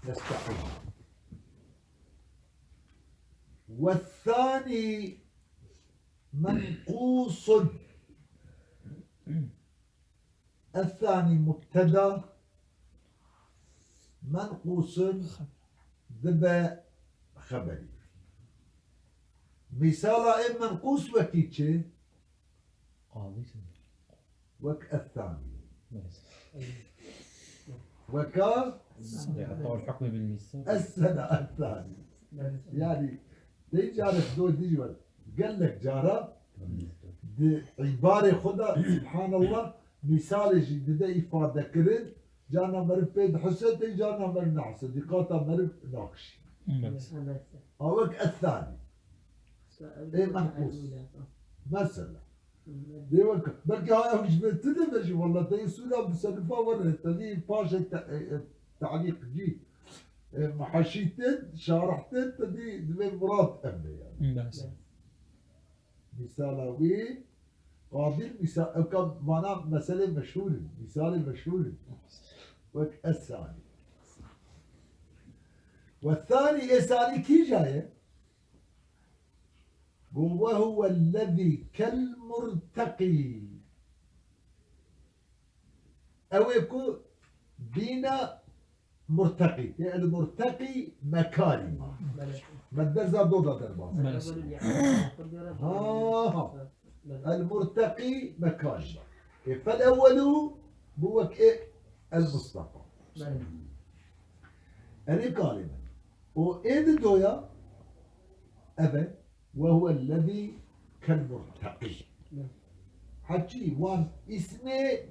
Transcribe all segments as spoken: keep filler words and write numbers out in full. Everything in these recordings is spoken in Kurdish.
يستحيل. والثاني منقوص. الثاني مبتدأ، منقوص dibe xeberî. Mîsala ê menqûs wekî çi? Qadî. Wek الثاني. Evet. Weka? Hatta hukmü bilmişsin. Es-sena الثاني. Yani, tey carek do dijwar. Gelek cara di îbarê xwe de, subhanallah, mîsalê jî dide îfade kirin, carna meriv pê dihise, tey carna meriv nehise, dîqata meriv nakişî. Evet. A wek الثاني. Ê menqûs. Mesela. Dê wek, belkî ha ew ji me tu de be jî, walla te yê sûda musenifa were, te dî paşê te-, e, e, te'lîq cî, e, muheşî tên, şarih tên, te dî divê murad em be yani. Bes. Mîsala wî, qabil mîsa-, ewka vana meselê meşhûr in, mîsalê meşhûr in. Wek es-sanî. We sanî, ê sanî kîja ye? Got, "Ve huwellezî kel murtekî." Ew ê ku bîna murtekî. Tê el murtekî mekanî ma. Belê. Me derza do da derbas. Belê. Ha, ha. El murtekî mekanî ma. Ê fel ewwelû bû wek ê el mustafa. Belê. Erê kalê me. O ê di doya eve ve huwellezî kel murtekî. Heçî wan îsmê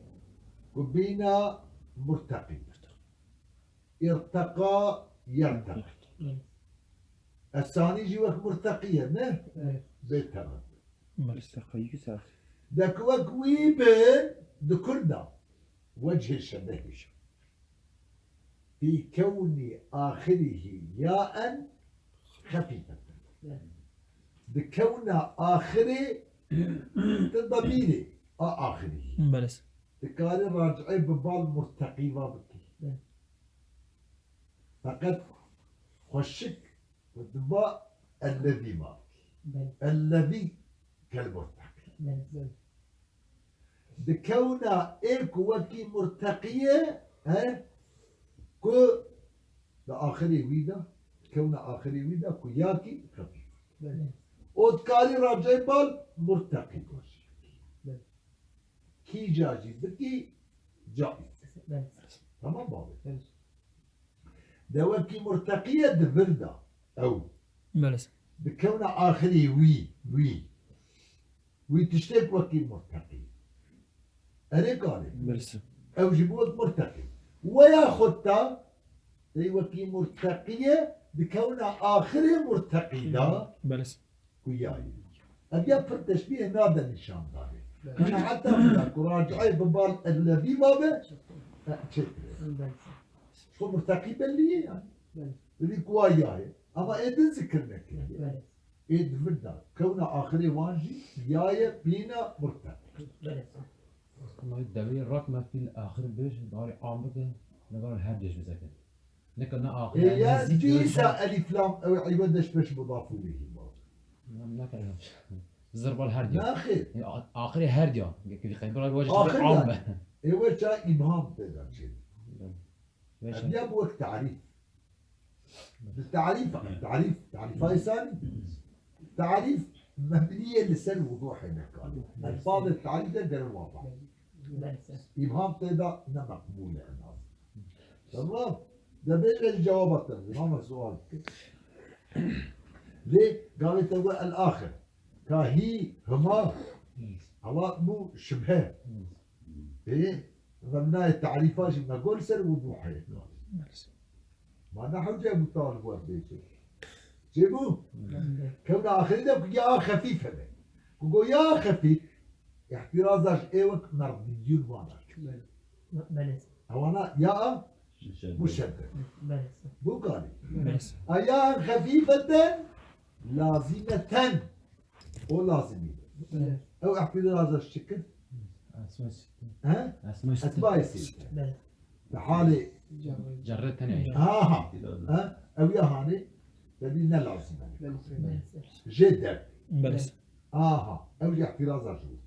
ku bîna murtekî. Îrteqa yerteqî. Esanî jî wek murteqî ye, ne? Evet. Bê tereddud. Murteqî güzel. De ku wek wî bin, di kurda. Wechê şebehî. Fî kewnî axirihî yaen xefîfeten. Evet. Di kewna axirê, di demîrê a axirihî. Belê. Dikarî racî bi bal murteqî va bikî. Belê. Feqet xweşik û diba ellezî ma bikî. Belê. Ellezî kel murteqî. Belê. Di kewna ê ku wekî murteqî ye, he, ku di axirê wî de, kewna axirê wî de ku yakî xefîf. Belê. O dikarî racî bal murteqî goş. Belê. Kîja jî bikî caiz. Belê. Tamam babê. Belê. De wekî murteqî ye di vir de ew. Belê. Di kewna axirî wî, wî. Wî tiştek wekî murteqî. Erê kalê. Belê. Ew jî bû wek murteqî. Weya xwe ta, ey wekî murteqî ye, di kewna axirê murteqî de. Belê. Ku yayî. Ev ya pir teşbîhê nade nîşandanê. Belê. Qenaeta min e ku racî bi bal ellezî ma be, e, çêkirê. Belê. Xwe murteqî bellî ye yani. Belê. Dibî ku wa ya ye. Ama ê din zikir nekiriye. Belê. Ê di vir de. Kewna axirê wan jî ya ye bîna murteqî. Belê. Ama devrê rak me fîl axir bir, darê am bike, ne gar her dêş bize ke. Neke ne axir, Ê yani ya nêzîk cîsa wê elîf lam ew îwed eş beş mudaf ileyhî ma. Neke zirba li her diya. Naxê. Ya, a-, axirê her diya. Ki qeybira wajib Axir am yani. Be. Ê we ça îbham pê de çê. Veşe. Ev ya bu wek tarîf. Bi tarîf, tarîf, tarîfa îsanî. Tarîf mebnî ye li ser wuduhê nekanî. Elfazê tarîf de gerin wada. Belê. Îbham tê de ne meqbûl e en az. Tamam. De bêje cewaba te, îbhama sual bike. Lê gavê te we el axir. Ka hî, hima. Hala bû şibhe. Ê, mebnayê tarîfa jî me got ser wuduhê. Ma ne hewce bû talib we bêje. Çêbû? Kewna axirî de ku ya xefîf hebe. Ku go ya xefîf, îhtîraza ji ê wek merdîyûn vana. Belê. Ewana ya Muşedde. Muşedde. Belê. Bu kalî. Belê. A ya xefîfeten lazîmeten. O lazimî. Belê. Ew îhtîraza ji çi kir? Esma sitte. He? Esma sitte. Esma sitte. Belê. Di halê Cerre tenê. Aha. Ha? Ew ya hanê, te dî ne lazim e. Jê derkê. Belê. Aha. Ew jî îhtiraza ji wî.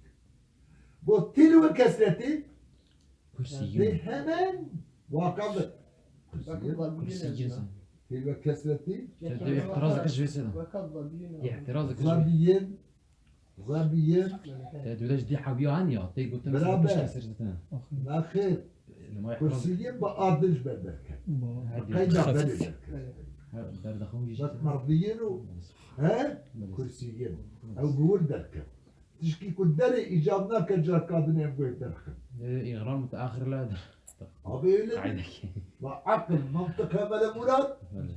Got tilwe kesretî. Kursî. Dê hemen waka bi. Kursî. Kursî. Tilwe kesretî. Te dê îhtiraz kir ji vê sê de. Îhtiraz kir ji vê. Zabiyen. Zabiyen. Te dûde ji dî hewiya heniya, tê gotin. Biraber. Naxêr. Kursî bi adil ji ber derket. Bi qeyda berê derket. Bes merdiyên û, he? Kursî. Ew bi wir derket. Tişkî ku derê îcab nake, carka din em wê derxin. Îxram mutaaxir la. Abi öyle değil. Ba aqil, mantık, Emele Murat. Belê.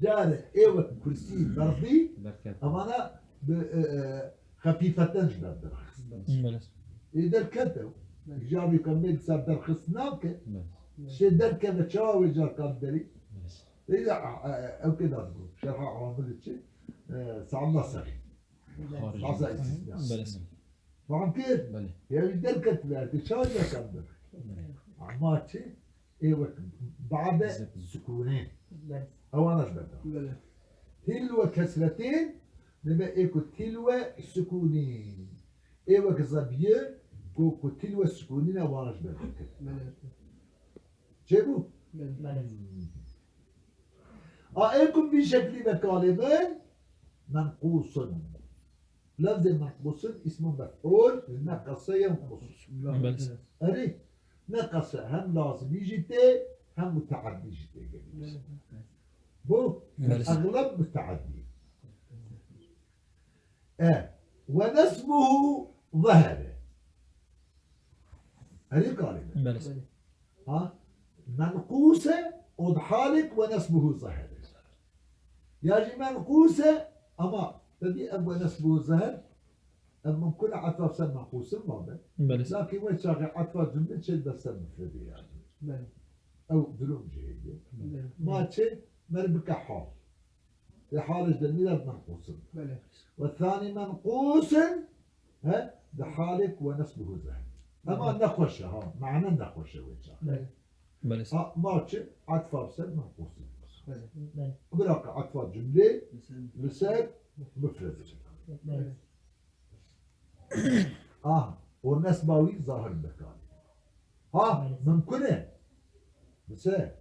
Carê ê wek kursî merdî, derket. Emana bi, e, e, xefîfeten ji ber derxist. Belê. Ê derket ew. Belê. Îcabî qemê li ser derxist nake. Belê. Şê derkeve çawa wê carkan derî? Belê. Ê de, e, e, ew kê da dibû. Şerha Amil çi? E, Sa'd Nasirî. Xaricî. Baza îstisna. Belê. Feham kir? Belê. Ya wî derket ver, tu çawa derkan der? Belê. Ama çi? Ê wek bade sukûnê. Belê. Ewana ji ber de. Belê. Tilwe kesretîn, nebe ê ku tilwe sukûnî. Ê wek zebiye, ku, ku tilwe sukûnî ne wana ji ber de. Belê. Çêbû? Belê. Hmm. A ê ku vî şeklî be kalê min, menqûsun. Lefzê menqûsin îsmû mef'ûl, neqese yenqus. Belê. Erê, neqese hem lazimî jî tê, hem muteaddî jî tê gelî. Bu, belê, egleb muteaddî. E, ve nesbuhu zehre. Erê kalê. Belê. Ha? Menqûs e, û di halek ve nesbuhu zehir e. Ya jî menqûs e, ama te dî ev ve nesbuhu zehir, ev mumkun e etfa ser menqûsin mabe. Belê. Lakin wê çaxê etfa cumle çê dibe ser mufredê yani. Belê. Ew durum jî heye. Belê. Ma çi? Mer bike hal. Lê halê ji de nîre menqûsin. Belê. Ve thanî menqûsin, he, di halek ve nesbuhu zehir. Ema, belê, nexweş e, ha, mane nexweş e wê çaxê. Belê. Belê. A, ma çi? Etfa bi ser menqûsin. Belê. Belê. Bira ke etfa cumlê li ser mufred. Belê. Ah, û nesba wî zahir bikanî. Ha, belê, mimkun e. Bi se?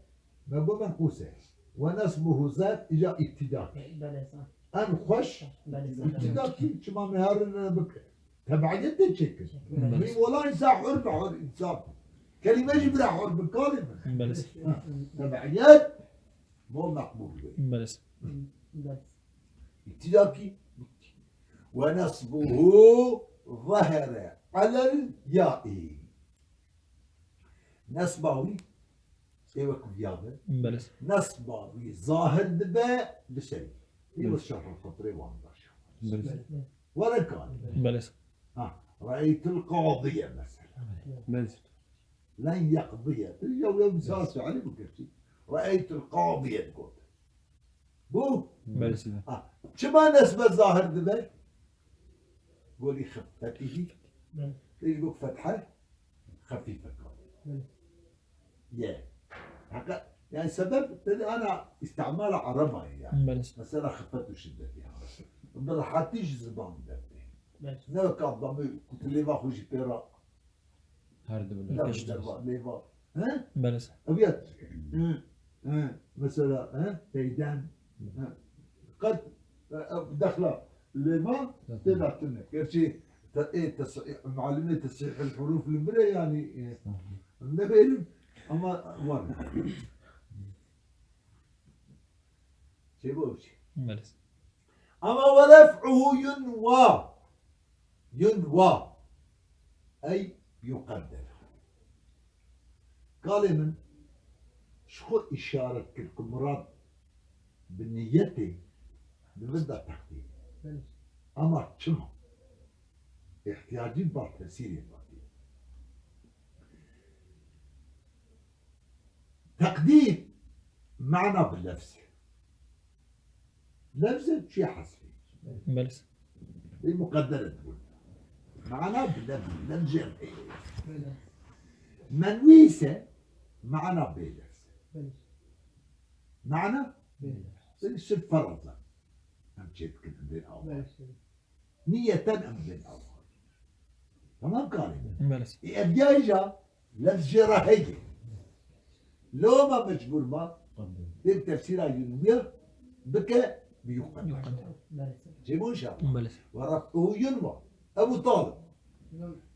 Me got menqûs e. Ve nesbuhu zehir, îca îtîdakî. Belê, zahir. En xweş, belê, zahir, îtîdakî, çima me herin bik-, tebeiyet de çêkir. Belê. Min wela însan hur be hur însan. Kelîme jî bira hur bikanî min. Belê. Ha, tebeiyet, bo meqbûl be. Belê. Belê. Îtîdakî, bitti. Ve nesbuhu zehire alel ya'i. Nesba wî, ê wek viya be. Belê. Nesba wî zahir dibe li serî. Ê, belê, wek şerh el-Qetrê wan baş. Belê. Were kar. Belê. Ha, re'eytul qadiye mesela. Belê. Len yeqdiye. Ya, ya misal şairî bikirçî. Re'eytul qadiye digot. Bu? Belê. Ha, çima nesbe zahir dibe? Golî xifetî. Belê. Pêş got fethe xefîfe kar. Belê. Ye. Heqa, yani sebep dedi ana istimala araba yani. Belê. Mesela xifet û şiddet yani. Bi rehatî ji ziman derdê. Belê. Ne wek adamı kutu lêva xwe jî pê re. Her du bila. Lêva, lêva. He? Belê. Ev ya. Hı, hı. Mesela, he? Teyden. Hı. Qet, e, e, dexla lêva tê de tune. Gerçi te-, ê tesî-, malume tesîhil huruf li vir e yani, e, ne berin ama var. Çê bo çi? Belê. Ama ve ref'uhu yunva. Yunva. Ey yuqadder. Kalê min ji xwe îşaret kir ku mirad bi niyetê li vir de teqdîr. Belê. Ama çima? Îhtiyacî ba tesîrê ba tê. Teqdîr mana bi lefz e. Lefz e çi hesbê. Belê. Ê muqedder e dibûn. Mana bi lefz, lefz jê re. Menwî ise mana bê lefz. Mana? Belê. Belê, sirf feraza. Em çêdikin, em bên ava. Belê. Niyeten em bên ava. Tamam karê. Belê. Ê, ev ya îja lefz jê re heye. Loma mecbûr ma, dê tefsîra Yunaniya bike bi yuqedder. Yuqedder. Cêbû inşallah. Belê. Ve ref'uhu yunva. Ebu Talib.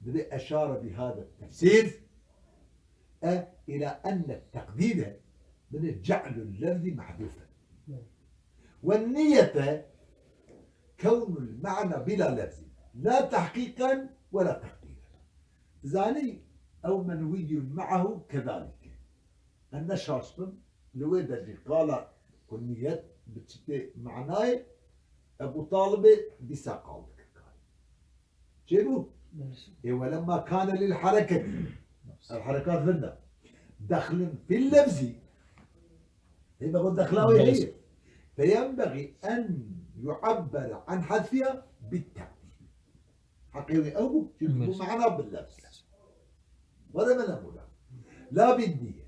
Divê eşare bi hada tefsîr. E, ila enne teqdîre, min ce'lul lefzî mehdûfen. Ve niyete kewnul ma'na bila lefzî. La tehqîqen ve la teqdîren. Zanî ew menwiyun ma'ahu kezalike. Em ne şaş bin, li wê de jî qala ku niyet bi çi tê manayê, Ebu Talibê dîsa qal dikir karê. Çêbû? Belê. Ê, welemma kane lil hereketî. El herekat vinda. Dexlin fil lefzî. Ê, be xwe dexla wê Belê. Heye. Feyenbexî en yu'abbere an hezfiha bit teqdîr. Heqê wê ew bû, çünkü bu Belê. Mana bil lefz. Were me nemûna. La bin niye.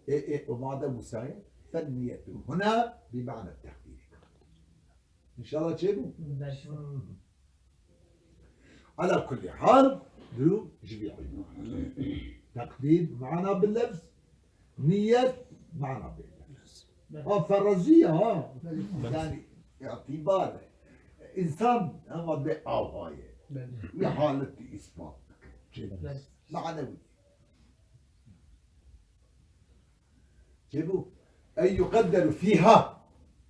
Ê, ê, o made Musa'yê, fen niyetu huna bi mana teqdîrî. İnşallah çêbû? Belê. Hmm. Ala kulli hal, durum ji vî îbaret. Teqdîr, mana bil lefz, niyet, mana bil lefz. Belê. Ha, fereziye ha. Belê. Yani, îtibar, insan hema bê avayê. Belê. Wî haletî îspat dike. Çêbû. Belê. Manevi. Çêbû? Ey yuqedderu fîha.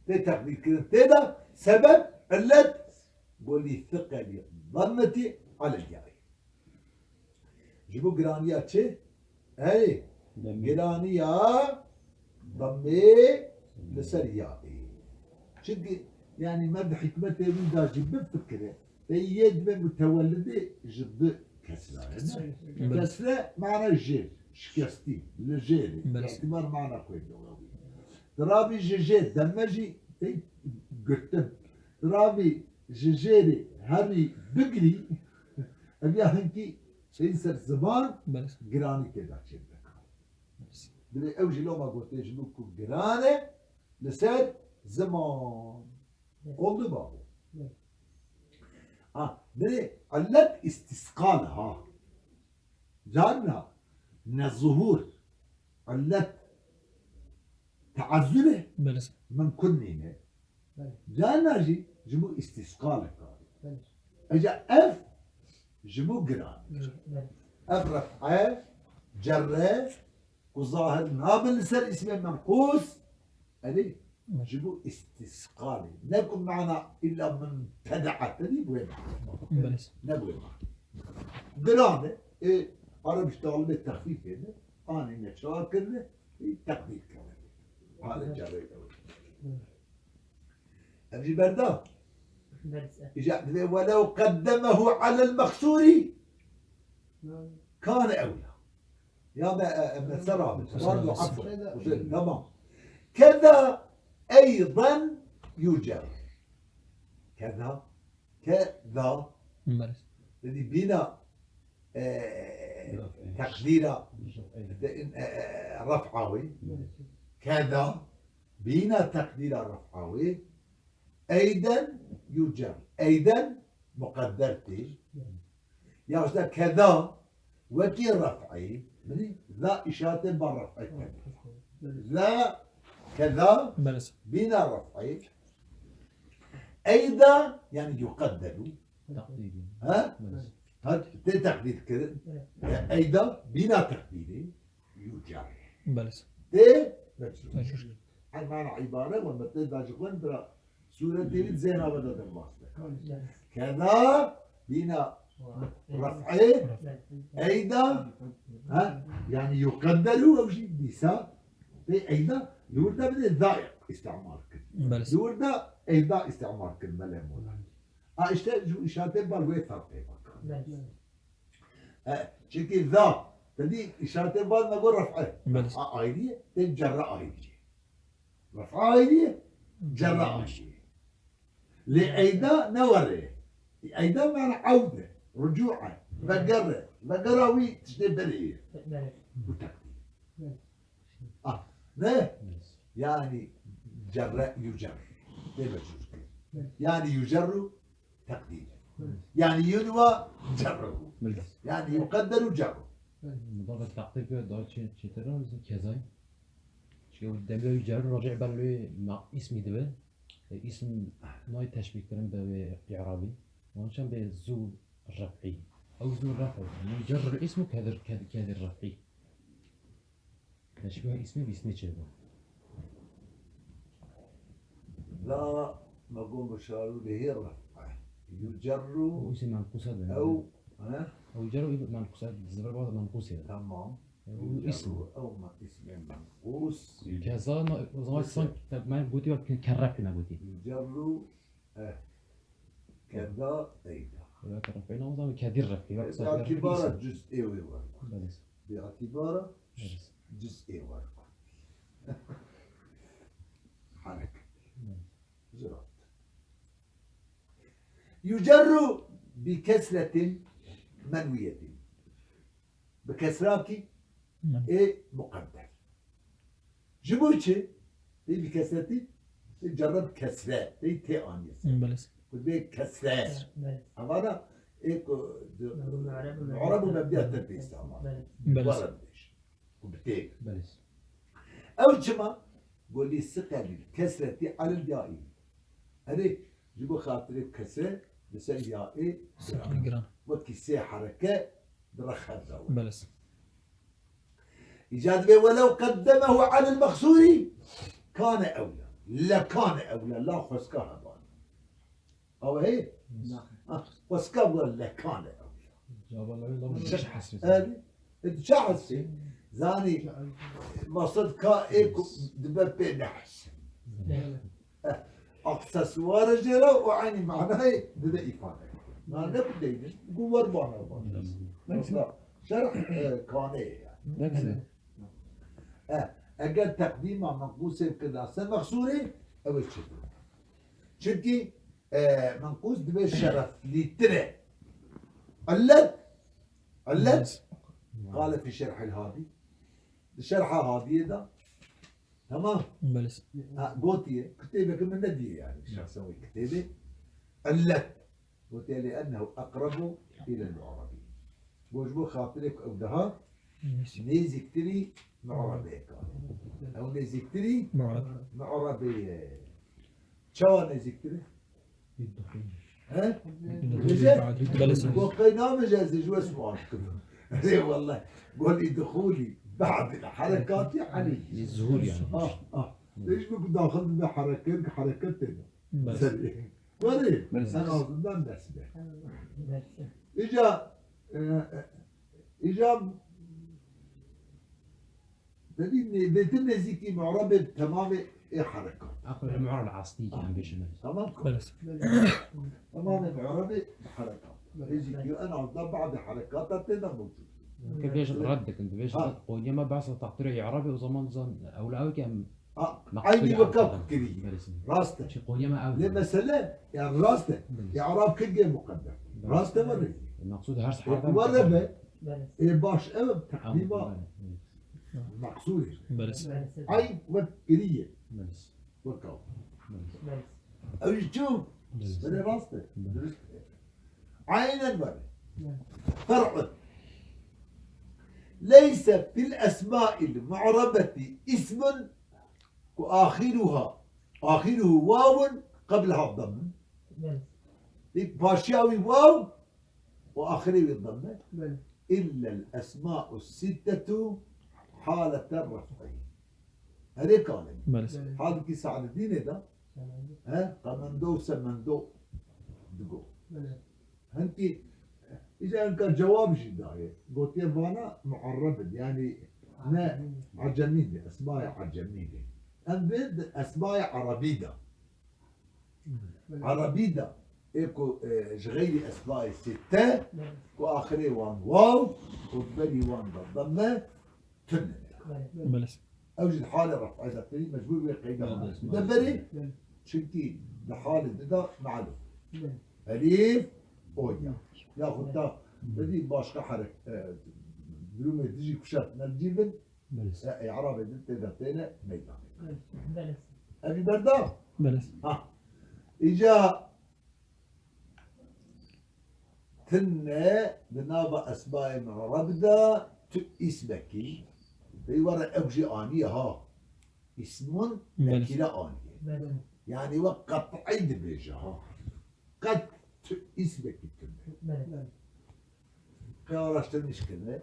Tê teqdîrkirin tê de. Sebeb, illet, go lî thiqelî dammetî alel yayî. Ji bo giraniya çi? Erê, Demê. Giraniya damê li ser yayê. Çimkî, yani, me di hikmetê wî de jî bifikire. Te yê divê mutewellidê ji du kesra ye, ne? Belê. Kesre mana jêr, şikestî, li jêrê. Belê. Îtibar mana xwe lugewî. Dirabî ji jêr deme jî tê girtin. Dirabî ji jêrê herî bigirî, ev ya hinkî tê ser ziman Belê. Giranî tê de çêdike. Belê. Divê ew jî loma gotê ji bo ku giran e li ser ziman. Oldu babo. Ha, belê, illet îstîsqal ha. Carna ne zuhur. Illet teazzur e. Belê. Mimkun nîne. Belê. Carna jî ji bo îstîsqal e karî. Belê. Eca ev ji bo giran. Belê. Ev ref'e, cerre, ku zahir nabin li ser îsmê menqûs, erê, ji bo îstîsqalê. Ne ku mana îlla mumtene'a tedî bi wê mana. Belê. Ne bi wê mana. Giran e, ê, Arab ji talibê texfîfê ne, anî ne çawa kirine, ê, teqdîr kirine. Halê cerrê ew. Ev jî berda. Belê. Îca divê welew qeddemehu alel mexsûrî kane ewla. Ya me, e, e, me ser abi. Pardon, afwan. Uzun, tamam. Keza eydan yucer. Keza, keza. Belê. Dedi bîna, e, Raf'e. Teqdîra, Raf'e. De, e, e, raf'a wê. Belê. Keza, bîna teqdîra raf'a wê. Eyden yucer. Eyden muqedder tê. Ya işte keza wekî ref'ê. Bilî, za îşaretê ba ref'ê tê. Za keza Belê. Bîna ref'ê. Eyda yani yuqedderu. Teqdîrî. Ha? Belê. Ha, tê teqdîr kirin. Ya eyda bîna teqdîrî. Yucer. Belê. Tê mecrûr. Mecrûr. Ey mana îbare we me tê da ji xwe bira sûretê wî zêna we de derbas bike. Keda bîna ref'ê eyda, ha? Yani yuqedderu ew jî dîsa tê eyda, li wir de bidê da îstimal kir. Belê. Li wir de eyda îstimal kir, belê mola. A işte ji îşaretê bal wê ferqê bak. Belê. E, çünkü za, te dî îşaretê bal me got ref'e. Belê. A ayrı ye, tê cerre ayrı ye. Ref'a ayrı ye, cerre ayrı ye. Lê eyda ne were ye. Eyda mana awd e, rucu' e, vegere, vegera wî tiştê berê ye. Belê. Bu takdir. Belê. Ah. Ne? Yanî cerre yucer. Tê mecrûr kir. Yanî yucerru teqdîr. Yanî yunva cerruhu. Yanî yuqedderu cerruhu. Mudaf teqdîr pê daha çê-, çêtir e, kezay. Çünkü demir yucer racî ber lê ma-, ismî dibe. E, ism nayê teşbîh kirin bi wê i'rabî. Onun için bê zu ref'î. Ew zu ref'î. Yucerrul ismu kedir, ked-, kedir ref'î. Teşbîha ismê bi ismê çêdibe. La, me got şarû lê hê ref'e. Yucerru. O ismê menqûsa be. Ew, he? Ew yucerru menqûsa, zifir baz menqûsê. Tamam. Ew ism. Yucerru, ew me ismê menqûs. Keza, o zaman sanki me gotî wek kerrefî me gotî. Yucerru, eh, keda, eyda. Ya kerrefî ne o zaman kedir refî. Bi itibara cüz'ê wê wergot. Belê. Bi itibara cüz'ê wergot. Hareket. Ziraat. Yucerru bi kesretin menwiyetin. Bi kesrakî ê muqedder. Ji bo çi? Tê bi kesretî, tê cerre bi kesre, tê tê aniye ser. Belê. Ku bê kesre. Belê. Evana ê ku di, mu'reb û mebniya te pê îstîmal. Belê. Belê. Were bêj. Ku bi tê. Belê. Ew çima? Go lî siqe lil kesretî alel yaî. Erê, ji bo xatirê kesre li ser yaê giran. Giran. Wekî sê hereke di rex hev de we. Belê. Îca dibê welew qeddemehu alel mexsûrî kane ewla. Lekane ewla. La xweska heban. Awe heye? Naxwe. Ha, xweska we lekane ewla. Cevaba lewê lewê çi hesrê. Erê, e, çi hesrê. Zanî, maqsed ka ê ku dibe pê nehs. Belê. Eh, aksesuarê jê re û eynî manayê dide îfade. Na ne bideynin, gu wer bana bana. Mesela, şerh, e, kaneyê yani. Ne güzel. Eh, eger teqdîma menqûsê bikirda ser mexsûrê, ew ê çêtir. Çimkî, e, menqûs dibê şereflîtir e. Illet, illet, qale fî şerhil hadî. Di şerha hadiyê de, tamam. Belê. Ha, gotiye, kitêbeke min nediye yani, şexsen wê kitêbê. Illet. Gotiye, "Li ennehu eqrebu ilel mu'rabî." Got, ji bo xatirê ku ew daha nêzîktirî mu'rabê kane. Ew nêzîktirî mu'rabê ye. Çawa nêzîktirî? He? Bêje? Belê. Got, qey nabêje, ez ê ji we sual bikim. Ê welleh. Got, "Îdxûlî ba'dil herekatî aleyhî." Zuhûr yani. Ah, ah. Dê ji min ku daxil dibe hereket, hereket têne. Belê. Serê. Were, belê, en azından dest be. Dest be. Îca, e, e, îca, dedî ne-, bêtir nêzîkî mu'rebê temamê ê herekat. Aqil mu'reb aslî ki em bêjin. Tamam. Belê. Tamamê mu'rebê herekat. Belê. Nêzîkî en azından bazı herekata têne mewcud. Ke bêjin red dikin, dibêjin, ha, red. Qoniyê me behsa teqdîrê i'rabê, o zaman zan ewla ew ki em Ha, maqsûd eynî weka kirî. Belê. Rast e. Çi qoniyê me ew. Lê mesele, yani rast e. Belê. I'rab kengê muqedder. Belê. Rast e were. E, maqsûd her seherde. E, were be. Belê. E, baş ev teqdîma. Belê. Maqsûd. Belê. Eyn wek kirî ye. Belê. Weka. Belê. Ew jî çi? Belê. Belê rast e. Belê. Dirust e. Aynen were. Belê. Fer'un. Leyse fil esma'il mu'rebeti ismun ku ahiruha, ahiruhu wawun qebleha damme. Belê. Ê paşiya wî waw û axirê wî damme. Belê. Illel esma'u sittetu halete raf'i. Herê kane. Belê. Belê. Halkî Sa'dedînê de, he, qemendo û semendo digo. Belê. Hinkî, îca hinka cewab jî daye. Gotiye vana mu'erreb in. Yani ne acemî ne, esmayê acemî ne. Em vê di esmayê erebî de. Belê. Erebî de. Ê ku, e, ji xeyrî esmayê sitte, belê, ku axirê wan waw, û berî wan de demme, tune. Belê. Belê. Ew jî di halê ref'ê de têne, mecbûr wê qeyda, belê, de berê. Belê. Çimkî di halê di de malûm. Belê. Elîf, o ya. Yaxud da, belê, dedî başka herek-, e, durumê dijî kuşat, ne cîvin, Belê. E, î'rabê din tê de têne meydanê. Belê. Evî berda? Belê. Ha. Îca tine di nava esmayê mu'reb de tu îsmekî. Pey were ew jî aniye ha. Îsmun Belê. nekîre aniye. Belê. Yanî we qet'î dibêje ha. Qet tu îsmekî tune. Belê. Qey araştirmiş kirine.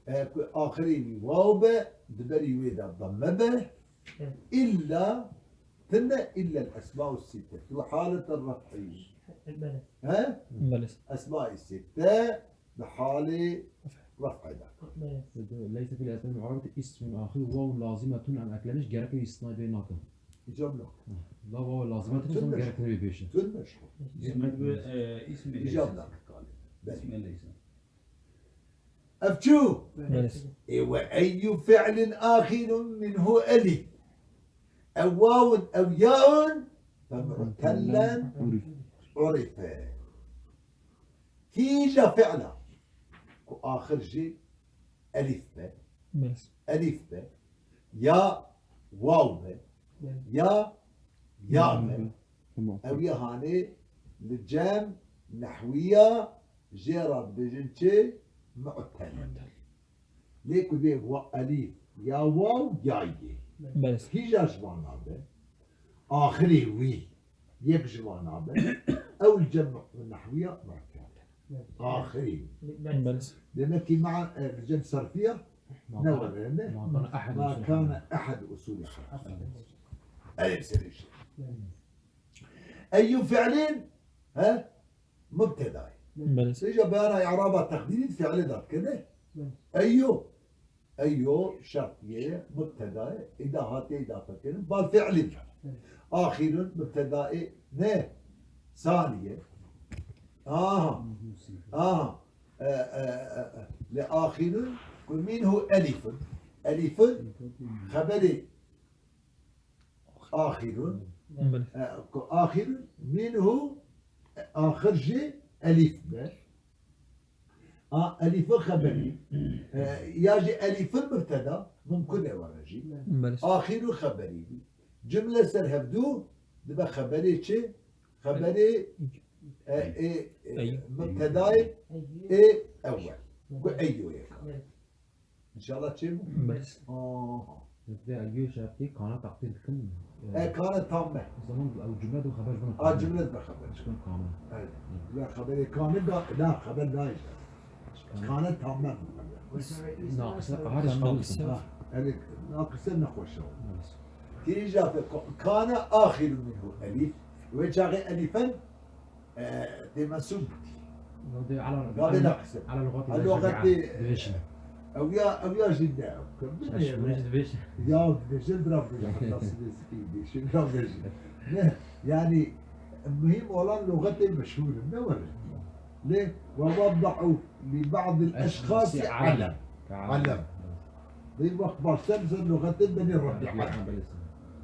Eger ku axirê wî waw be, di berî wê de demme be. Evet. Îlla tine îlla el-esma'u sitte. Fi halete raf'î. Belê. He? Belê. Esma'u sitte bi halê raf'î de. Belê. ليس في الأسماء المعربة اسم آخره واو لازمة em eklemiş gerek yok istisna bê nakin. Îcab yok. La waw lazime Tüm tun de- gerek ne bê beşe. Tüm meşhur. Biz me- e, ismi Îcab leysa. da. Belê. İsmi leysa. Efçû. Belê. E, ve eyyu fi'lin ahirun minhu elif. Ew wawun ew yaun. Fe mu'tellen urife. Kîja fi'la ku axir jî elîf be, Belê. elîf be, ya waw be, ya ya be, ew ya hanê li cem nehwiya jê re dibêjin çi? Mu'tel. Lê ku bê wa elîf ya waw ya yê. Belê. Kîja ji vana be, axirê wî yek ji vana be, ew li cem nehwiya mu'tel. Axirê wî. Belê. Belê. Demek ki ma, e, li cem sarfiya ne were ne? Ma kana ehad Ma usul. Kana ehad usulî harf. Elif serê şey. Eyyu fi'lin, he? Mubtedayê. Belê. Sêja beyana i'raba teqdîrî fi'lê de dikine. Eyyu. Eyyu şertiyê, mubtedayê, îda hatiye îdafe kirin. Bal fi'lin. Ahirun mubtedayê ne? Saniye. Aha. Aha. E, e, e, e. Li ahirun ku minhu elifun. Elifun xeberê ahirun. Belê. E, ku ahirun minhu, e, axir jî elîf be. A, elîfin xeberî. E, ya jî elîfin mubteda, mumkun e were jî. Belê. Axirun xeberî. Cumle ser hevdû dibe xeberê çi? Xeberê, e, e, e, Eyyu. mubtedayê ê ewel. Ku eyyu ye. Evet. İnşallah çê bû? Belê. Aha. Ve elgiyê şertî kana takdir dikin. E, kana tamme. Zaman ew cümle de xeber bana. A, cümle de xeber. Çıkın kana. Evet. Ya xeberê kana da, da xeber nayê. Kana tamme. Naqise, hariç Naqise. naqise. Ha, yani naqise nexweş e. Tîja fe ko-, kana axiru minhu elîf. Wê çaxê elîfen, e, tê mensûb bûtî. Nodê ala Nodê naqise. Ala lugati. Ala lugati. Dibêjin. Ew ya, ew ya jî ne. Kevin Eş ne. bunu dibêjin. Ya dibêjin bira bira. Hatta size sikî dibêjin bira bêjin. Ne, yani mühim olan lügatê meşhur ne var? Lê ve vadda'u li ba'dil eşxasi alem. Alem. Dê wek başlar ser lügatê Benî Rabi'a.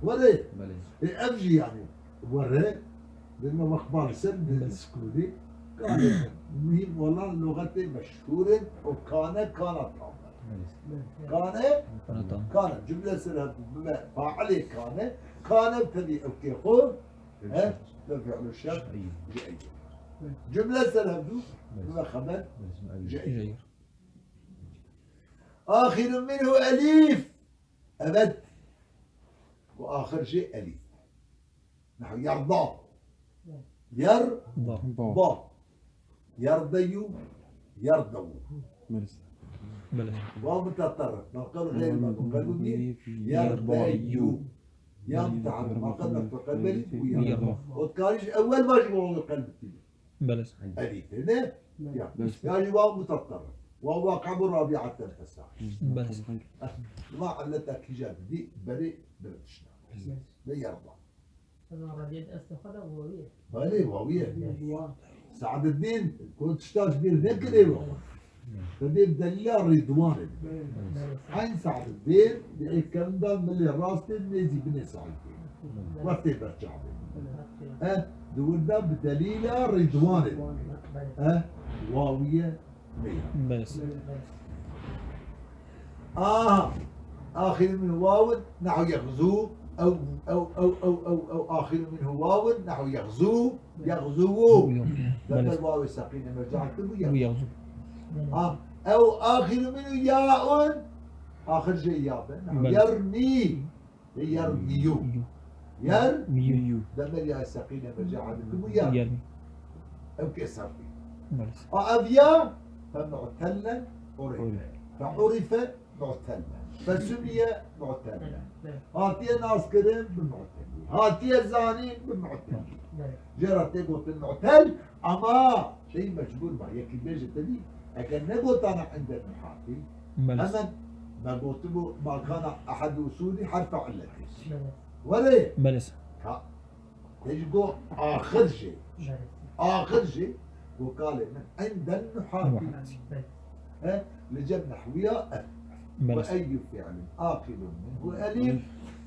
Were, e, ev jî yani were, dê me wek başlar ser skulî. Yani mühim olan lügatê meşhur in û kane kana tam. Kane, Kana tam. Kane, cümle ser hevdû bibe failê kane, kane tevî ew kê xwe, he, ve fi'lu şer, ji eyyu. Cümle ser hevdû bibe xeber, ji eyyu. Jeyr. Axiru minhu elîf. Evet. Bu axir jî elîf. Nehu yarda. Yar, Da. ba. Yardeyu, yardewu. Belê. Waw mutatarrif. Ma qebl gayr ma qebl gayr. Yardeyu. Ya mutaharrik. Ma qebl maqul qebl bu ya. Yarda. O dikarî ji ewel vajî waw qelb tî. Belê. Elîf ne? Ya. Ya jî waw mutatarrif. Waw waqi bû rabi'aten fesah. Belê. Ma illeta kîja didî berê diritişna. Ve yarda. Ama radiyet esli xwe de wawiye. Belê, wawiye. Saededdîn, ku tişta ji bîr nekirê we. Te dê delîla Rîdwanê. Eyn Saededdîn, di êkemdan milê rastê nêzî binê Saîdê. Wextê berçavê. E, di wir de bi delîla Rîdwanê. E, wawiye me ya. Belê. Aha. آخر منه واو نحو يغزو، أو، أو، أو، أو، أو، أو آخر منه واو نحو يغزو، يغزوو. يغزو. Belê. Lember wawê seqîne merce'at bû, yexzû. Yexzû. Ha, ew axiru minhu yaun, axir jê ya be. Belê. Yermî. Ve yermîyu. Yu. Yer. Miyu. Lember ya seqîne merce'at bû, yer. Yermî. Ew kê serfî. Belê. A ev ya, fe mu'tellen urife. Urife. Fe urife mu'tellen. Fe sumiye mu'tellen. Belê. Hatiye naskirin bi mu'tellî. Hatiye zanîn bi mu'tellî. Belê. Jê re tê gotin mu'tel, ama şey mecbur ma. Yekî bêje te dî, eger negotana inde nuhatî, belê, hemen me gotibû ma kana ehedû usûlî herfe illetî. Belê. Were. Belê. Ka Te jî got axir jî. Belê. Axir jî got kalê min. Enden nuhatî. Nuhatî. Belê. He? Li cem nehwiya ev. Belê. Ve eyyu fi'lin aqilun minhu elif,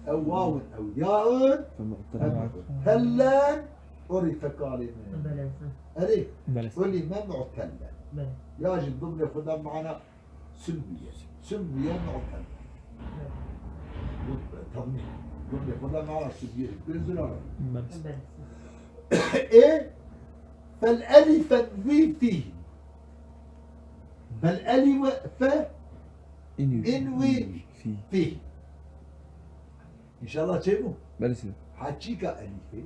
ew wawun ew yaun, fe mu'tellen urife kalê min. Belê. Erê. Belê. Ulime mu'tellen. Belê. Ya jî dimnê xwe de mana Summiye. Summiye mu'telle. Bu tevmî. Cumle xwe de mana summiye. Biraz zor. Belê. Ê, fel elifen wî fî. Fel elife fe inwi fî. İnşallah çê bû. Belê. Haçîka elifê.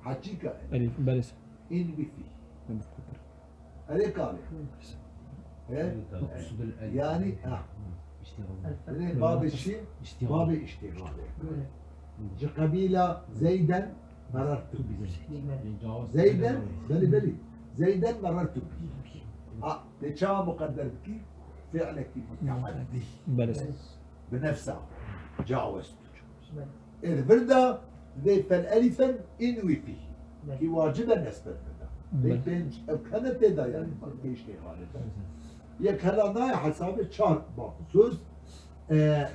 Haçîka elif. Elif, belê. Inwi fî. Belê. Erê kalê. He? Yanî, ha. Erê babê çi? Babê îştîxalê. Ji qebîla Zeyden merertu bî. Zeyden, belê, belê. Zeyden merertu bî. Ha, lê çawa muqedder bikî? Fi'lekî muteaddî. Belê. Bi nefsa. Caweztu. Ê li vir de vê fel elifen inwi fî. Belê. Kî wacib e nesbet bida. Vê, belê, pênc ev kene tê de, yanî pênc tê xalê de. Yek hela nayê hesabê çar bab. Söz, e,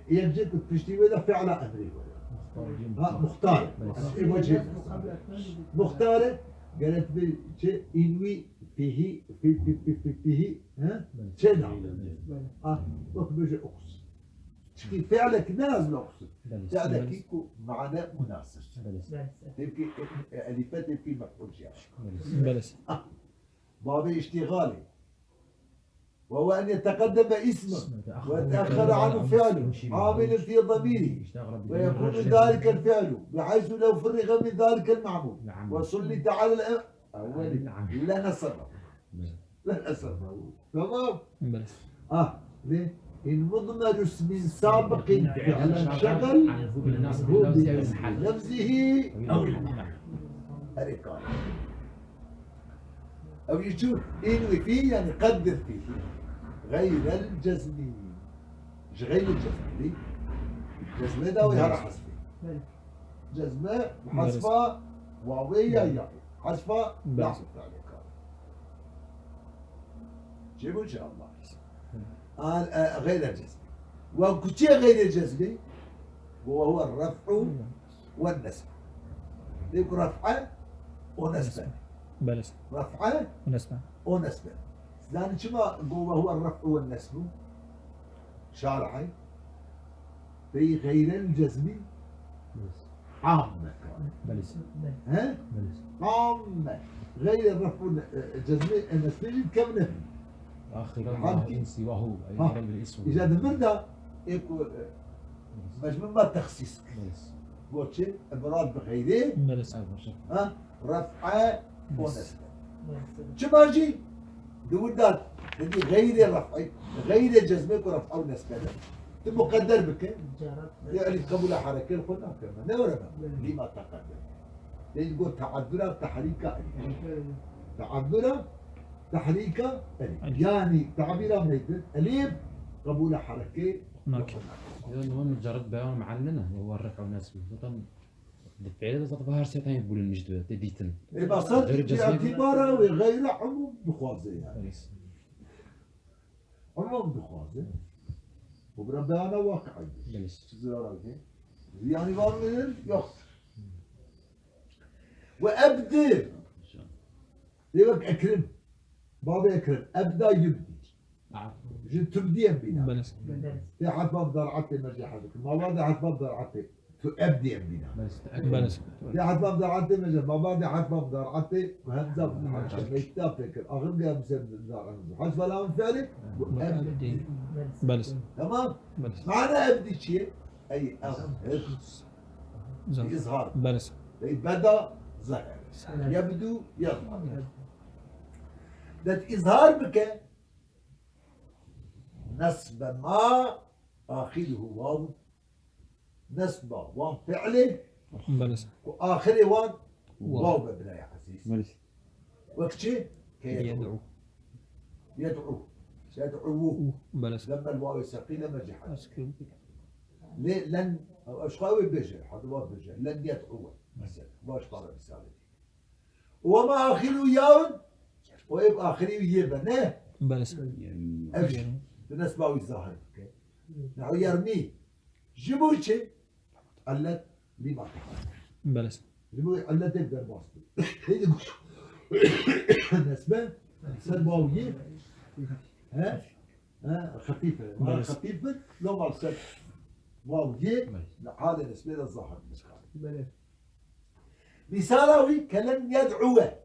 yek cê ku piştî wê de fi'la emrî were. Ha, muxtar. Belê. Ê wecê. Muxtar e, gerek bi çi inwi fîhî, fî, fî, fî, fî, fîhî, he? Belê. Çê da. Belê. Ah, wek bêje uqs. Çikî fi'lekî ne ez noqsin. Belê. Fi'lekî ku mane munasir. Belê. Tevkî, e, elife tevkî mef'ul jî. Belê. Ah, babê îştîxalê. Ve huve en yeteqeddeme ismun ve yeteexxere anhu fi'lun amilun fî damîrî ve yekûnu zâlikel fi'lu bihaysu lew furrixe min zâlikel me'mûl ve sullite alel ev-, ewweli lenesebehu. Belê. Tamam. Belê. Ah, ne? In mudmeru ismin sabiqin fi'len şegal anhu bi nasbi lafzihi ew lafzihi ew lafzihi. Erê kar. Ew yî çû inwi fî, yanî qeddir fî. Xeyrel cezmî. Ji xeyrel cezmî. Cezmê da wê hera hesbî. Belê. Cezme, belê, hesfa wawê ya, belê, ya. Hesfa, belê, la fi'lê kar. Çêbû çi Allah? Belê. An, e, xeyrel cezmî. Ve ku çi ye xeyrel cezmî? Ve huve ref'u ve nesb. Lê ku ref'e û nesbe. Belê. Ref'e û nesbe. Û nesbe. Zanî çima go ve huve ref'u ve nesbu? Şarihê. Pey xeyrel cezmî am me. Belê. He? Belê. Am me. Xeyrel ref'u ne-, e, cezmî, e, nesbî jî kevne. Axiran. Hamdi. Sivahu. Ha. Ey ismu. Îca di vir de, ê ku, e, mecbûr me texsîs kir. Belê. Bo çi? Murad bi xeyrê. Belê. Ha? Ref'e û nesbe. Çima jî di wir de didî xeyrê ref'ê, xeyrê cezmê ku ref'a û nesbe de. Tu muqedder bike. Yanî qebûla herekê xwe nake me. Ne were me. Lîma teqeddem. Lê got teaddura tehrîka elîf. Teaddura tehrîka elîf. Elîf. Yanî tabîra me dî elîf qebûla herekê nake. Ya, niha mucerred beyan me'en nîne, ya, huve ref'u nesbu. Zaten Di fi'lê de zaten her sê tane bulunmuş dibe, tê dîtin. Ê, basar, îtibara wê xeyre umûm dixwaze yani. Evet. Umûm dixwaze. Bu bira beyana waqi'î. Evet. Çi zirara bike? Ziyanî var mıdır? Yoktur. Ve ebdi. Lê wek Ekrem. Babê Ekrem. Ebda yubdî. Ah. Ji tu bidî em bîna. Belê. Tê hetma mudara'atê me jî hezir. Ma ba de hetma mudara'atê tu ebdî em bîna. Belê. Tê hetma mudara'atê me jî, ma ba de hetma mudara'atê ku hemza mutehecî me îtîlaf pê kir. Axir ge em ser mudara'atê. Hezf lamê fi'lê ku ebdî. Belê. Tamam? Belê. Mana ebdî çi ye? Ey ebdî. Zahir. Îzhar. Belê. Ey beda zahir. Zahir. Yebdu yezhar. Evet. De îzhar bike. Nesbe ma axiruhu waw. Nesba wan fi'lê Belê. Ku axirê wan Waw. Waw be birayê ezîz. Belê. Wek çi? Ke yed'u. Yed'u. Yed'u. Yed'u. Belê. Lemme wawê seqîle me cihad. Lê len, ew ji xwe wê bêje, hadi wan bêje. Len yed'u. Mesela, baş para misalê. Û wema axiru yawin, û ê bi axirî yê be, ne? Belê. Ev jî, tu nesba wî zahir bike. Nehu yermî. Ji bo çi? Illet lîma. Belê. Ji bo illetê derbas bû. Hêdî ku nesbe ser waw yê. He? He? Xefîf e. Belê. Xefîf e. Loma ser waw yê. Belê. Li halê nesbê de zahir bikare. Belê. Mîsala wî ke len yed'uwe.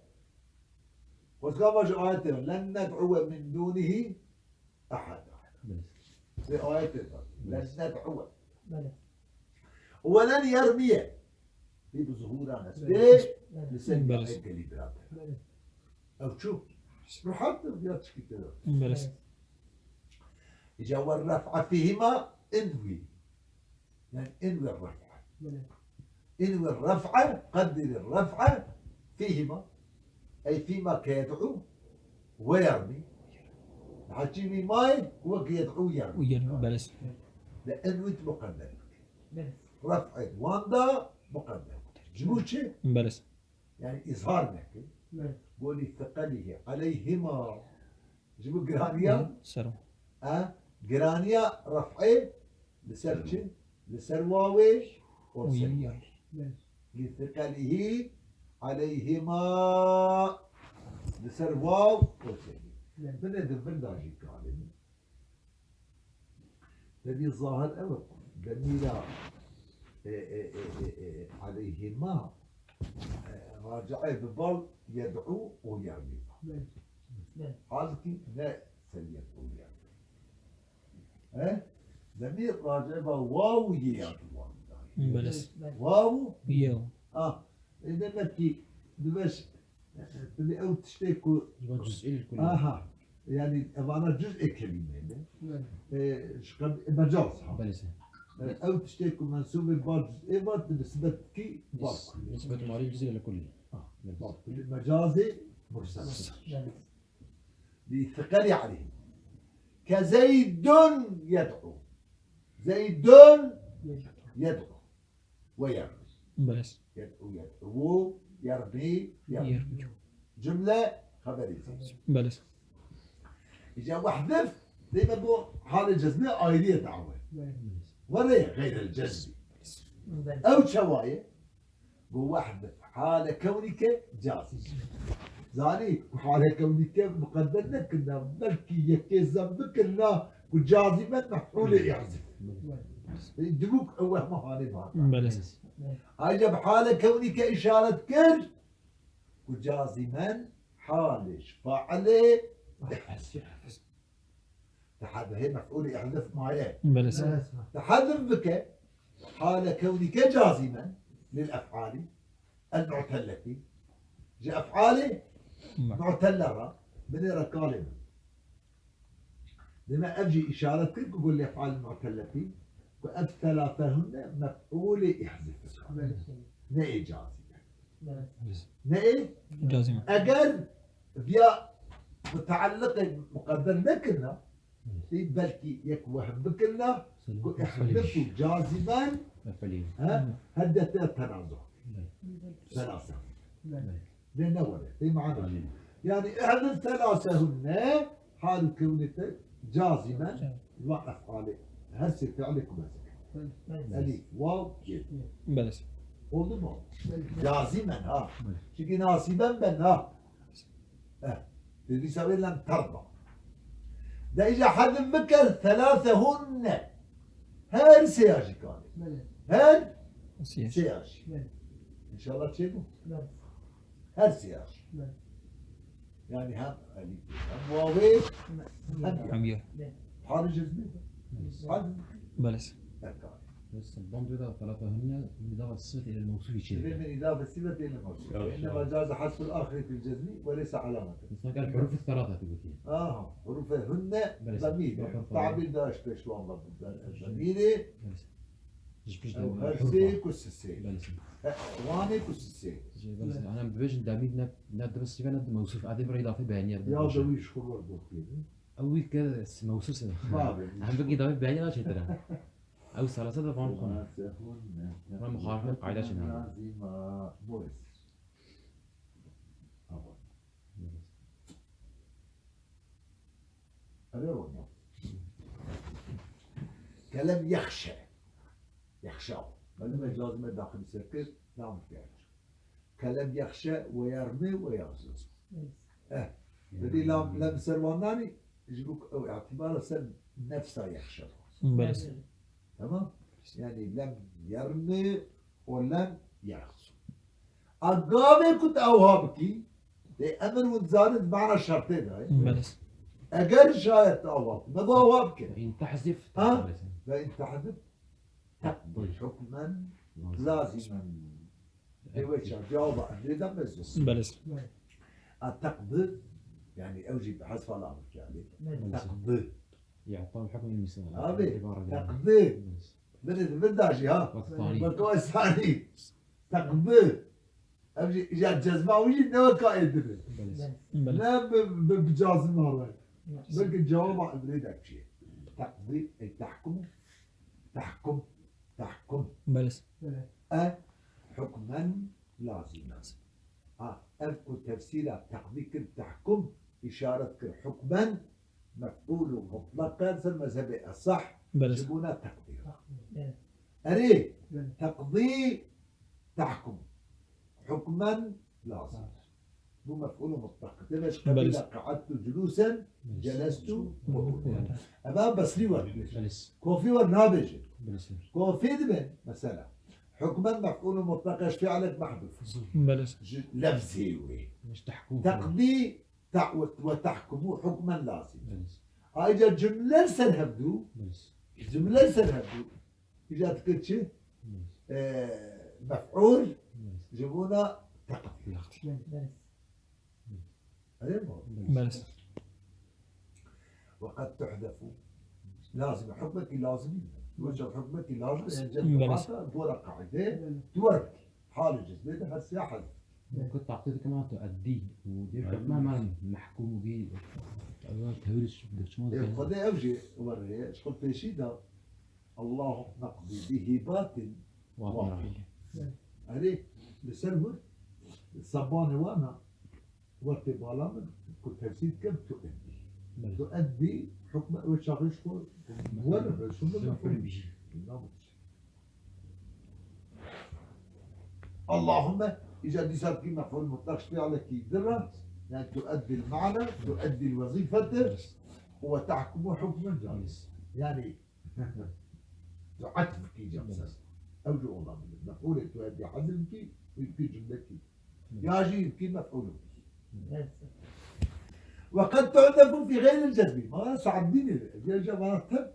Xwezka me ji ayetê re, len ned'uwe min dûnihî eheda. Belê. Vê ayetê de, len ned'uwe. Belê. Û we len yermiye. Hî bi zuhûra nesbê, Belê. Li ser Belê. Gelî birader. Belê. Ew çû. Rehat ya tişkî te. Belê. Îca we ref'a fîhîma inwî. Yani inwî ref'a. Belê. Inwî ref'a, qeddirî ref'a fîhîma. Ey fîma ke yed'u we yermî. Hecî wî mayê ku wek yed'u yermî. Û yermî, belê. De inwî tu muqedder bike. Belê. Ref'ê wan da muqedder. Ji bo çi? Belê. Yani îzhar neke. Evet. Bo lî thiqelihî aleyhima. Ji bo giraniya, Hı, ser o. E, giraniya ref'ê li ser çi? Li ser wawê û li ser Uy. Yayê. Evet. Lî thiqelihî aleyhima. Li ser waw û ser yê. Evet. Binê di bin de jî kalê. Tevî zahir ew e, demîra, e, e, aleyhîma, e, raci'ê bi bal yed'u û yermî. Belê. Belê. Halkî ne ser yed'u yermî. He? Demîr raci'ê ba waw yê ya di wan da. Belê. Belê. Waw. Yê. Ah, e, demek ki, dibeş, Tabii ew tiştê ku Ji bo cüz'î li kulî. Aha. Yani evana cüz'ê kelîme ne? Evet. E, ji qeb-, e, mecaz ha. Belê se. E, ew tiştê ku mensûbê ba cüz'ê va, tu nisbet kî ba Nis-, kulî. Nisbet marî cüz'î li kulî. Ah, Belê. Ba kulî mecazê mursel. Mursel. Evet. Bi thiqelî aleyh. Ke Zeydun yed'u. Zeydun yed'u. Ve yermî. Belê. Yed'u yed'u, yermî yermî. Yermî. Cümle xeberî zî. Belê. Îca wehdif, dê me bo halê cezmê ayrî ye dawe. Belê. Were xeyrel cezmî. Belê. Ew çawa ye? Bo wehdif hale kewnî ke cazî. Zanî ku hale kewnî ke muqedder nekirina, belkî yekê zem bikirina ku cazîmen mef'ûlê ihzif. Belê. Dibû ku ew wehma hanê bihata. Belê. Ayrıca bi hale kewnî ke işaret kir ku cazîmen halê ji failê ihzif. Tehadihê mef'ûlê ihzif maye. Belê. Tehadif bike hale kewnî ke cazîmen lil ef'alî. El mu'telletî. Ji ef'alê Mu- mu'telle re, binê re kalê min. Deme ev jî îşaret kir ku gul ef'al mu'telletî, ku ev selasehunne mef'ulê ihzif. Ne ê cazî. Ne ê Cazî me. Eger viya mutaalliqê muqedder nekirina, Ê belkî yek wehm bikirina ku ihdif û cazimen, he, hedete tenazo. Selasa. Lê ne were. Lê mana. Yani ihdif selasehunne hal kewnete cazimen va ef'alê. Her sê fiilê ku me zikir. Elîf, waw, yê. Belê. Oldu mu? Cazimen ha. Çünkü nasiben ben ha. Eh, dîsa wê lem terda. De îca hedf bike, selasehunne. Her sê ya jî kanê. Belê. Her Sê ya jî. Sê ya jî. Belê. Înşallah çêbû. Belê. Her sê ya jî. Belê. Yani hem elîf, hem wawê, hem ya. Hem ya. Belê. Halî cezmî. Belê. Halî Belê. Erkan. Bes, bom, da selasehunne, îdafe sifet ile mewsûf için. Sifet ile mewsûf. Evet. Ve innema caze hasful ahiri fil cezmi ve leysa alameten. Mesela, huruf selasa tu gotî. Aha, hurufe hunne Belê. Damîr. Hurufe Tabîr da ji pêş wan ve damîrê. Belê. Ji pişt Ew demîr, her hurufa. Sê ku sisê. Belê. E, wanê ku sisê. Ji belê. Ana em dibêjin damîr ne, ne dibe sife ne di mewsûf. Adê bir îdafe beyanî ya. Ya da wî ji xwe wer bokê. Ew wî ke mewsûf se. Babe. Em bikî damîr beyanî naçê tira. Ew selasa de van xwe. Selasa hunne. Ve muxalifê qaîda çi ne? Lazîma boyz. Ama. Erê wina. Kelem yexşe. Yexşa. Belê me lazim e daxil sekir, nam gelmiş. Kelem yexşe ve yermi ve yazı. Eh. Belê lam, lem ser wan nanî, ji bo ew îtibara ser nefsa yexşe. Belê. Tamam? Yani lem yermi û lem yexsu. A gavê ku tu ewha bikî, tê emir û dizanin mana şertê de ye. Belê. Eger şayet tu ewha bikî, me got ewha bike. Ve in tehzif Ha? teqdir. Ve in tehzif teqdir hukmen lazimen. Ewe çar cevaba emrê de mezin. Belê. A teqdir, yani ew jî bi hezfa la bikî. Belê. Teqdir. Ya'ta hukm misal. Abi, teqdir. Belê. Biri di vir da jî ha. Wek sanî. Wek o sanî. Teqdir. Ev jî, ya cezma wî jî ne weka ê dibin. Belê. Belê. Ne bi, bi, bi cazim hale. Belkî cevaba emrê de çi? Teqdir, ey tahkum. Tahkum. Tahkum. Belê. E hukmen lazim. Ha, ev ku tefsîra teqdî kir, tahkum, îşaret kir, hukmen, mef'ûl û mutlaq e, ser mezhebê esah, Belê. Ji bona teqdîr. Belê. Erê, Belê. Teqdî, tahkum. Hukmen lazim. Bu mef'ûl û mutlaq. Demek Belê. Qebîla qa'edtu culusen, Belê. Celestu qu'udan. Belê. Ema Besrî wer dibêjin. Belê. Kofî wer nabêjin. Belê. Kofî dibin, mesela. Hukmen mef'ûl û mutlaq e, ji fi'lek mehdûf. Belê. Ji lefzê wê. Ji tahkum. Teqdî ta-, we, we tahkumu hukmen lazim. Belê. Ayrıca cümle ser hevdu. Belê. Cümle ser hevdu. Îca dikir çi? Belê. Ee, mef'ûl. Belê. Ji bona teqdîr. Belê. Erê mi? Belê. Ve qed tuhzefu. Lazim, hukmekî lazimî. Weke hukmekî lazim, yani Belê. Cezmata, gora qaîde, Belê. Tu wer bikî. Halê cezmê de her sê ya hezf. Ku taqdîr dikir ma tu eddî û dê Aynen. Hukma ma mehkûm bî. Ew tewrî şu dikir ma Ê, Xwedê ew jî werê, ji xwe pêşî de, Allahümme qdi bi hibatin Wafir. Wafir. Erê, li ser wir, sebanê wana, Wextê bala min ku tefsîr dikim, tu eddî. Belê. Tu eddî, hukme ew çaxê ji xwe wer Belê. Resul Belê. Namuş. Allahümme, îca dîsa dikî mef'ul mutlak ji fi'lekî dir e. Yani tu eddî mana, tu eddî wezîfete. Belê. Ve tahkumu hukmen caiz. Yani Tu etf kî cem ser. Ew jî olabilir. Mef'ulê tu hevdî hezf kî, û kî cumle kî. Ya jî kî mef'ul kî. Ve qed tu'zefu fî xeyril cezmî. Mala Sa'dînê de. Gel jî vana tev.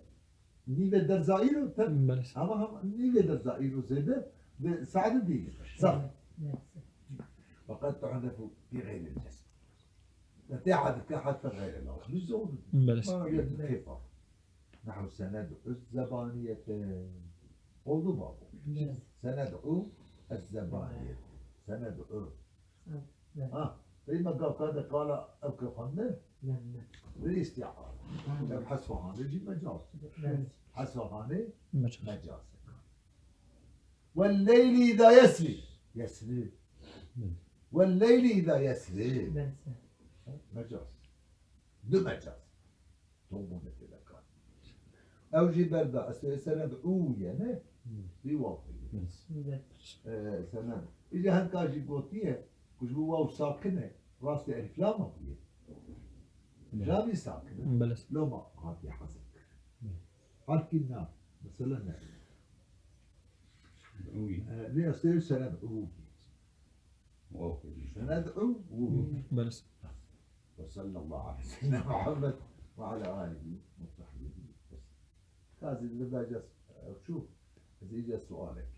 Nîve derza îro tev. Belê. Ama hem nîve derza îro zêde. Ve Sa'dî değil. Sağ. Ve qed tu'zefu fî xeyril cezmî. Te hezf ke hezf xeyril. Biz onu. Belê. Mala gel tev. Nehu sened'u zebaniyete. Oldu mu bu? Evet. Sened'u zebaniyete. Sened'u. Evet. Ha, peyma gavka de kala ev ke xwende? Ne, ne. Ve isti'are. Tamam. Ev hesfahane jî mecaz. Evet. Hesfahane Mecaz. Mecaz. Ve leyli iza yesri. Yesri. Evet. Ve leyli iza yesri. Evet. Mecaz. Du mecaz. Tom bûne tê de kar. Ew jî berda, ez ê sened'u ye, ne? Hmm. Vî waw. Hmm. Ee, sened. Îca hinka jî gotiye, ku ji bo waw sakin e, rastê elîflama bûye. Cavî sakin. Belê. Loma hatiye hesab kir. Harfkî na. Mesela ne? Û. E, lê ez tê sened'û. Sened'û. Belê. وصلى الله على سيدنا محمد وعلى آله وصحبه وسلم. Kazî li bacas çû, ez îca sualek.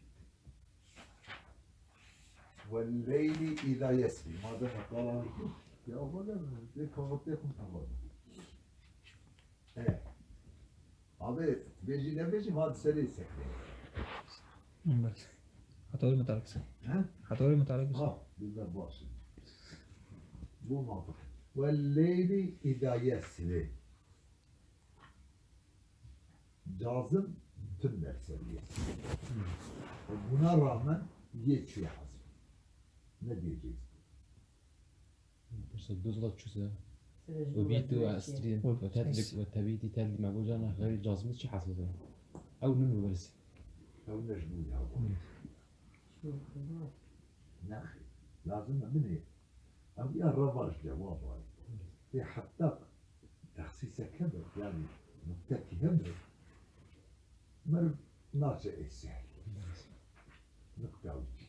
والليل إذا يسري. Madem qala ya bana, de kavate xum tamam. Evet. Abi, bêjî nebêjî, ma serê sekre. Belê. Heta wê mutarek se. He? Heta wê mutarek se. Ha, bilmem baş. Bu mantık. والليل إذا يسري. Cazim tüm derseriye. Ve buna rağmen yê çûye hazır. Ne diyeceğiz? Pirsa duz lat çûse. Ve bît û estrî. Ve tedlik ve tebîtî tedlî me bocana xeyrî cazmî çi hasıl. Ew nû bersi. Ew ne ji bo ya. Nexê. Lazim e binê. Ew ya revaj cevab ay. Tê heta texsîsek hebe, yani nuktekî hebe, meriv naçe êse. Nukta wî.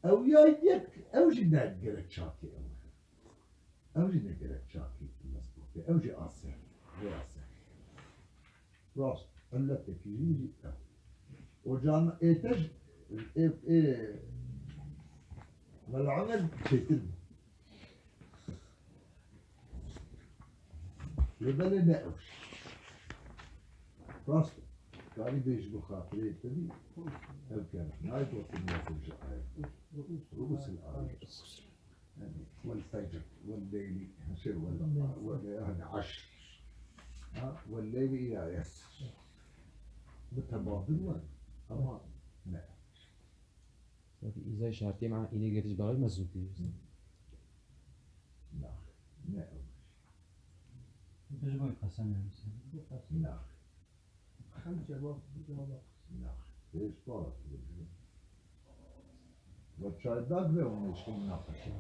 Ew ya yek, ew jî ne gerek çakê ew. Ew jî ne gerek çakê mezbût be. Ew jî aser. Vê aser. Rast. Illetekî jî jî ew. Ocan ê te jî, ê, ê, Mela Omer çêtir bû. Lê belê ne ew. Rast. Karî bê ji bo xatirê te bî. Ew ker. Nayê gotin ya ji ayet. Ru'usul ayet. Yani, والفجر، والليل، şey, wal, wal, yani, aşr. Ha, والليل إذا يسر. Mutebadir var ama ne? Sanki îzay şartiyê ma îne getiş bağlı mezûn diyor. Na, ne? Biz bu kasam yani. Na. Hem cevap, cevap. Na. Hiç bağlı. Ve çaydak ve onu işte ne yapacak?